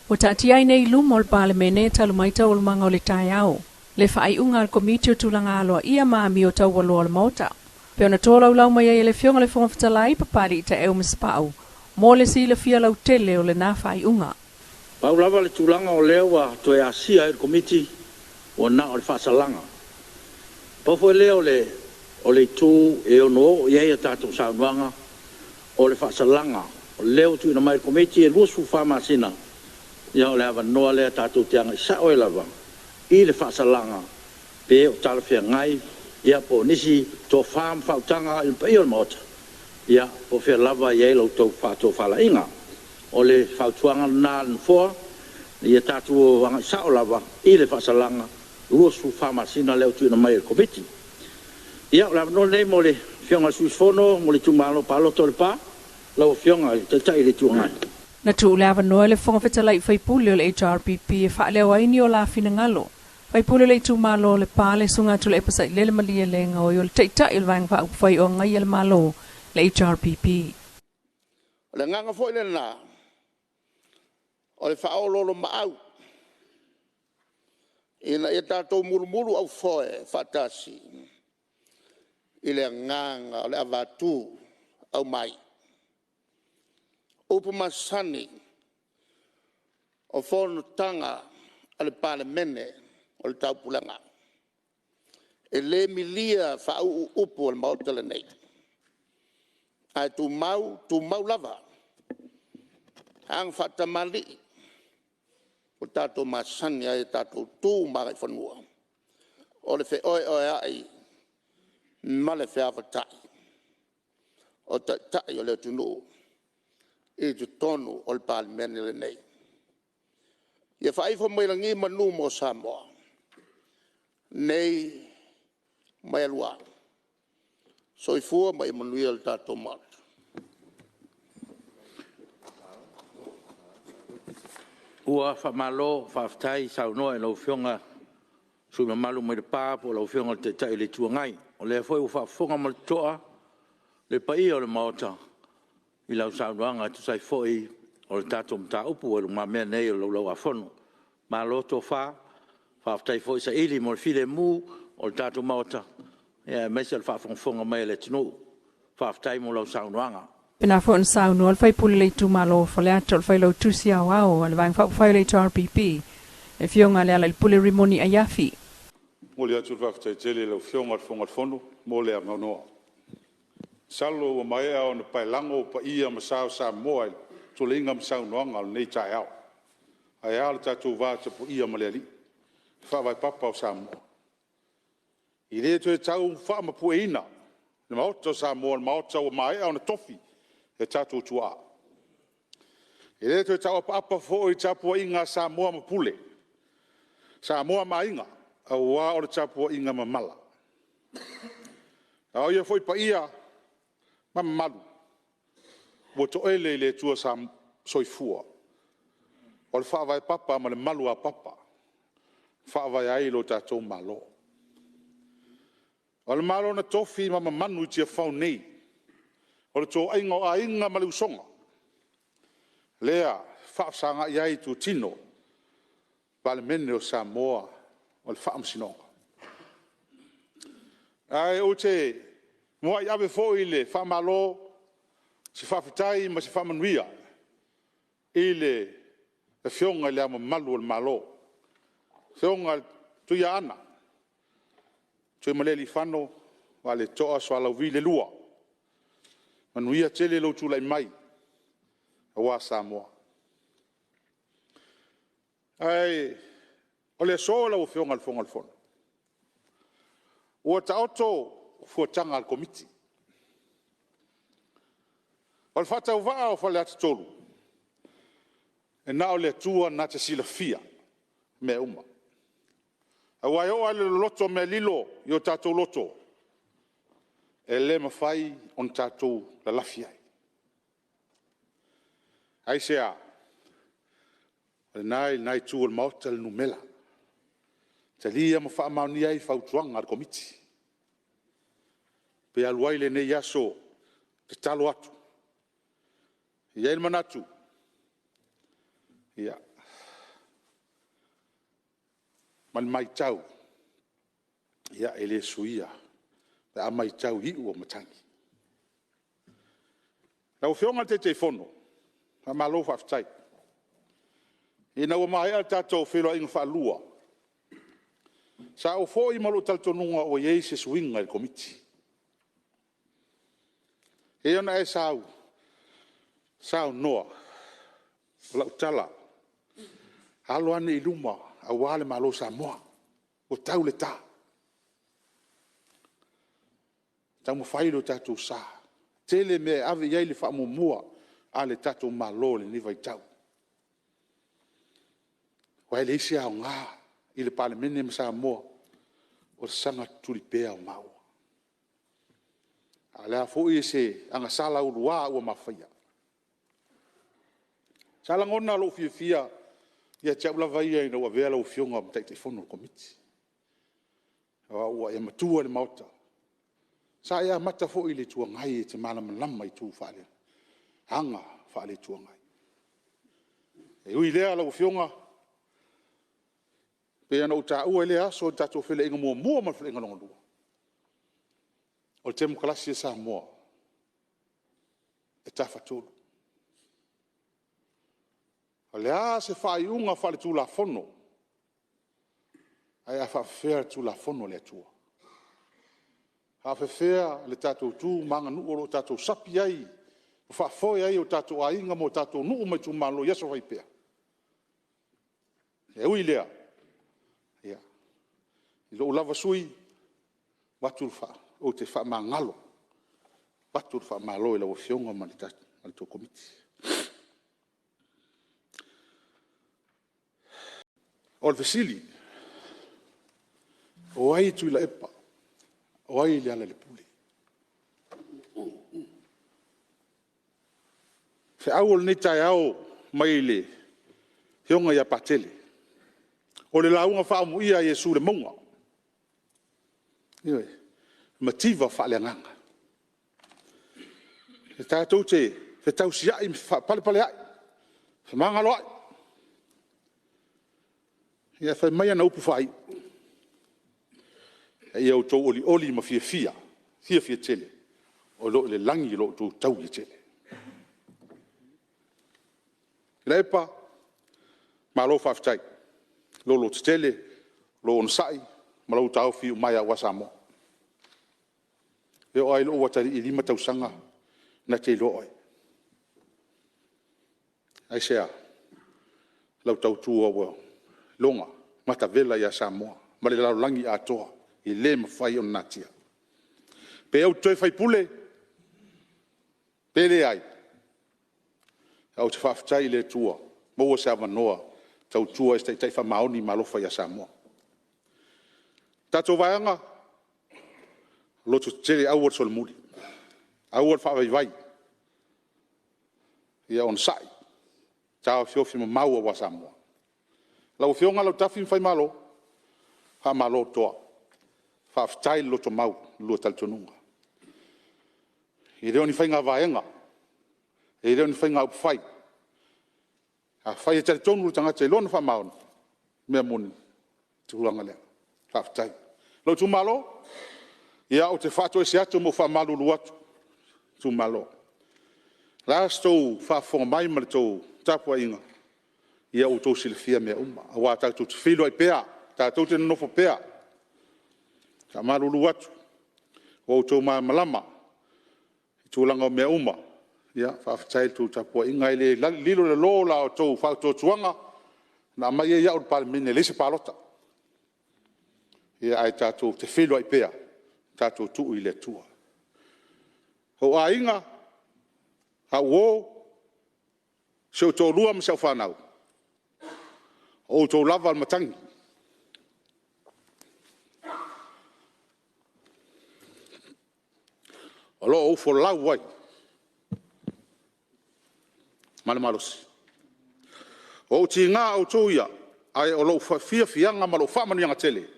Ua taatia ai nei i luma o le Palemene talu mai taualumaga o le taeao le faaiuga a le Komiti o Tulaga Aloaia ma Amio Taualoa o le Maota, pei ona tolaulau mai ai e le Afioga i le Fofoga Fetalai Papalii Taeu Masepau mo le silafia lautele o lena faaiuga. Pau lava le tulaga o lea ua toe asia ai e le Komiti ua na o le faasalaga. Pau foi lea o le itu e ono oo i ai a tatou saunoaga o le faasalaga. O lea ua tuuina mai e le Komiti e 24 masina, ia o le avanoa lea tatou te agai sao ai lava i le faasalaga pe o talafeagai po o nisi tofa ma faautaga i le paia o le Maota, po o fea lava e i ai la outou faatofalaiga. O le fautuaga lena a le Nofoa, ia tatou agai sao lava i le faasalaga 24 masina lea ua tuuina mai e le Komiti. Ia o le avanoa lenei mo le Afioga i le sui usufono mo le itumalo palota o Lepa, lau Afioga i le Taitai o le Itu Agai. Na tuu le avanoa i le Fofoga Fetalai i sui usufono o le HRPP e faaleo ai ni o la finagalo. Sui usufono o le itumalo o Lepa, le Susuga Tuilaepa Sailele Malielegaoi, o le Taitai o le Vaega Faaupufai o Agaia le Malo, le HRPP. O le agaga foi lena o le faaoloolomaau ina ia tatou mulumuluaufoe faatasi i le agaga o le avatu aumai. O upu masani o Fonotaga a le Palemene o le Taupulega, e le milia faauu upu o le Maota lenei, ae tumau, tumau lava aga faatamalii ua tatou masani ai i a tatou tu ma agaifanua, o le feoeoeai ma le feavatai o Taitai o le atunuu i totonu o le Palemene lenei. Ia faaifo mai lagi manu mo Samoa, nei ma e lua. Soifua ma ia manuia lo tatou Maota. Ua faamalo faafetai saunoa i lau Afioga i le sui usufono mamalu mai Lepa po o lau Afioga i le Taitai o le Itu Agai. O lea foi ua faafofoga ma le totoa le paia o le Maota i lau saunoaga e tusa ai foi o le tatou mataupu ua i lumamea nei o le Laulau a Fono. Malo tofa, faafetai foi saili mo le filemu o le tatou Maota, aemaise o le faafogafoga mai a le atunuu. Faafetai mo lau saunoaga. Pena foi ona saunoa le sui usufono o le itumalo o Faleata, o le Failautusi Aoao a le Vaega Faaupufai o le HRPP, le Afioga ia Lealailepule Rimoni Aiafi. E momoli atu le faafetai tele i lau Afioga i le Fofoga o le Fono mo le avanoa. Masalo ua maea ona paelago paia ma sa o Samoa i tuleiga ma saunoaga o lenei taeao. Ae a le tatou va tapuaia ma le Alii, le faavae papa o Samoa. E le toe tau faamapueina le Maota o Samoa, o le Maota ua maea ona tofi e tatou tuaa. E le toe tau apaapa foi i le tapuaiga a Samoa ma Pule, Samoa ma Aiga, aua o le tapuaiga mamala. A o ia foi paia ma mamalu, ua toele i le Atua soifua, o le faavae papa ma le maluapapa e faavae ai lo tatou Malo. O le Malo na tofi ma mamanu i Tiafau nei, o le toaiga o Aiga ma le Usoga, lea e faafesagai ai itutino o le Palemene o Samoa ma le Faamasinoga. Ae ou te muai ave foi le faamalo, se faafetai ma se faamanuia i le Afioga i Le Ao Mamalu o le Malo, le Afioga i le Tuiaana Tuimalealiifano Vaaletoa Sualauvi II. Manuia tele lou tulai mai aua Samoa. Ae o le aso lau Afioga i le Fofoga o le Fono, ua taoto fuataga a le Komiti. O le faatauvaa o Faleata 3, e na o le Atua na te silafia mea uma. Aua e oo lava i le loloto o mea lilo i o tatou loto, e le mafai ona tatou lalafi ai. Aisea? O lena e i lena Itu o le Maota le numera, e talia ma faamaonia ai fautuaga a le Komiti. Pe alu ai lenei aso tatalo atu. E i ai le manatu, ia, ma le matau, e le suia pe a matau i iu o matagi. Lau Afioga i le Taitaifono, faamalo faafetai. Ina ua maea le tatou feiloaiga faalua, sa ou foi ma lou talitonuga ua i ai se suiga i le Komiti. E pei ona e saunoa, o lau tala, alo ane i luma aua le Malo o Samoa, ua tau le ta. Taumafai lo tatou sa, e tele mea e ave i ai le faamuamua a lo tatou Malo i lenei vaitau. Aua e leai se aoga i le Palemene ma Samoa o le saga tutuli pea o maua. A o le a foi se agasala ulua ua ma faia? Sa lagona lou fiafia ia te au lava ia ina ua avea lau Afioga ma Taitaifono o le Komiti, aua ua e matua i le Maota. Sa e amata foi i le Itu Agai e te malamalama i aga faale-Itu Agai. E ui i lea lau Afioga, e pei ona ou taua i lea aso i le tatou feiloaiga muamua ma le feiloaiga lona lua, o le Temokarasi a Samoa, e tafatolu. O le a se faaiuga faale-Tulafono, ae a faapefea le Tulafono a le Atua? E faapefea le tatou tu ma aganuu o lo o tatou sapi ai ma faafoe ai o tatou aiga ma o tatou nuu ma itumalo i aso fai pea? Ae ui i lea, i lou lava sui usufono, ou te faamagalo, avatu le faamalo i lau Afioga ma la outou Komiti. O le fesili, o ai Tuilaepa? O ai Lealailepule? O le feau o lenei taeao mai le Afioga ia Patele, o le lauga faaamuia a Iesu i le mauga. Ioe, mativa faaleagaga. E tatou te fetausiai ma faapalepaleai, fefaamagaloai, ae fai mai ana upu faaiu, “A ia outou olioli ma fiafia tele, o lo o i le lagi lo outou taui e tele.” Tuilaepa, malo faafetai i lou lototele, lou onosai ma lou taofi iumaea aua Samoa. E oo lava i lou atalii e 5 tausaga na te iloa oe. Aisea? Lau tautua ua iloga matavela ia Samoa ma le lalolagi atoa, e le mafai ona natia. Pe ou te toe faipule pe leai, ae ou te faafetai i le Atua ua maua se avanoa e tautua ai i se Taitai faamaoni ma alofa ia Samoa. Le tatou Vaega, lototetele aua le solomuli, aua le faavaivai. Ia onosai, taofiofi mamao aua Samoa. Lau Afioga Lautafi ma Faimalo, faamalo toa, faafetai le lotomau i le lua talitonuga. E le o ni faiga vaega, e le o ni faiga upufai. Afai e talitonu le tagata i lona faamaoni, o le mea moni, o le tulaga lea. Faafetai. Lou itumalo, ia ou te faatoese atu ma ou faamalulu atu itumalo. O le a sa outou faafofoga mai ma le tou tapuaiga, ia ua outou silafia mea uma, aua tatou te feiloai pea, tatou te nonofo pea. E faamalulu atu, ua outou malamalama i tulaga o mea uma. Faafetai i la outou tapuaiga. E le lilo i lalo la outou faatuatuaga na aumai ai au i le Palemene e leai se palota. Ae tatou te feiloai pea, tatou tuu i le Atua. Ou aiga, au uo, si ou toalua ma si au fanau, o outou lava o le matagi. O lo o ou folau ai ma le malosi. Ua ou tiga o outou ia, ae o lou fiafiaga ma lou faamanuiaga tele,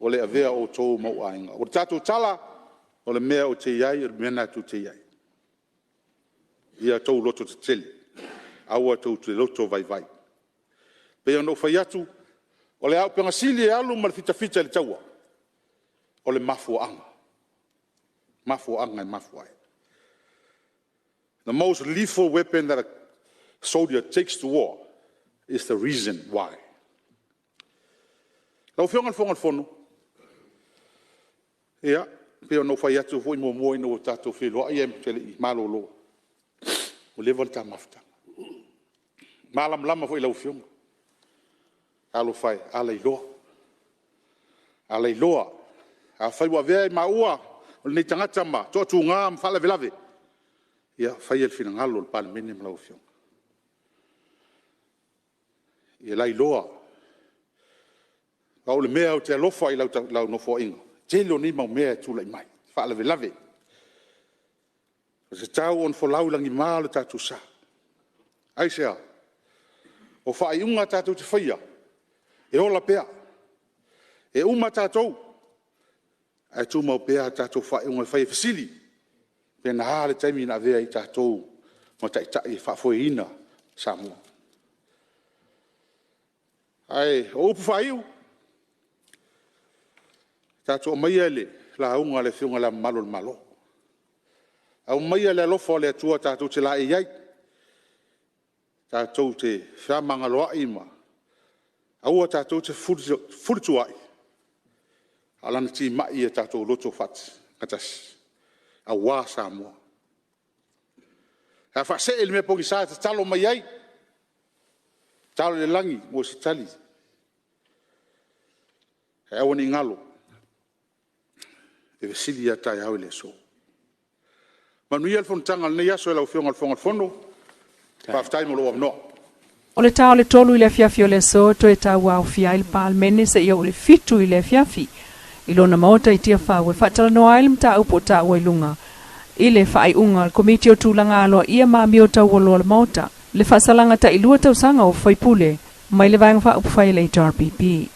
o le avea o outou ma ou aiga. O le tatou tala, o le mea ou te i ai o le mea lena tou te i ai. Ia outou lototetele, aua tou te loto vaivai. E pei ona ou fai atu, O le auupega sili e alu ma le fitafita i le taua, o le mafuaaga. O mafuaaga e mafua ai. The most lethal weapon that a soldier takes to war is the reason why. Lau Afioga i le Fofoga Fetalai, ia, e pei ona ou fai atu foi muamua ina ua tatou feiloai ae ou te le i malolo, ua leva le ta mafutaga. E malamalama foi i lau Afioga. Talofa e, a lailoa, a lailoa. Afai ua avea maua o lenei tagata ma toatuga ma faalavelave, ia faia le finagalo o le Palemene ma lau Afioga. Ia lailoa, pau le mea ou te alofa i lau Nofoaiga, tele o nei mau mea e tulai mai, faalavelave. E tatau ona folau i lagima lo tatou sa. Aisea? O faaiuga tatou te faia, e ola pea. E uma tatou, ae tumau pea a tatou faaiuga fai e fesili, pe na a le taimi na avea ai tatou ma taitai e faafoeina Samoa. Ae o upu faaiu, tatou aumaia le lauga a le Afioga i Le Ao Mamalu o le Malo. Aumaia le alofa o le Atua tatou te laei ai, tatou te fefaamagaloai ma aua tatou te fefulituaai, a o lana timai ia tatou loto faatasi aua Samoa. Ae a faasee i le mea pogisa e tatalo mai ai, tatalo i le lagi mo se tali, ae aua ne i galo, e fesili lava taeao i le aso. Manuia le Fonotaga i lenei aso lau Afioga i le Fofoga Fetalai, faafetai mo lou avanoa. O le ta o le 3 i le afiafi o le aso, toe tauaofia ai le Palemene seia oo i le 7 i le afiafi i lona maota i Tiafau e faatalanoa ai le mataupu o taua i luga i le faaiuga a le Komiti o Tulaga Aloaia ma Amio Taualoa o le Maota, le faasalaga tailua tausaga o faipule mai le Vaega Faaupufai a le HRPP.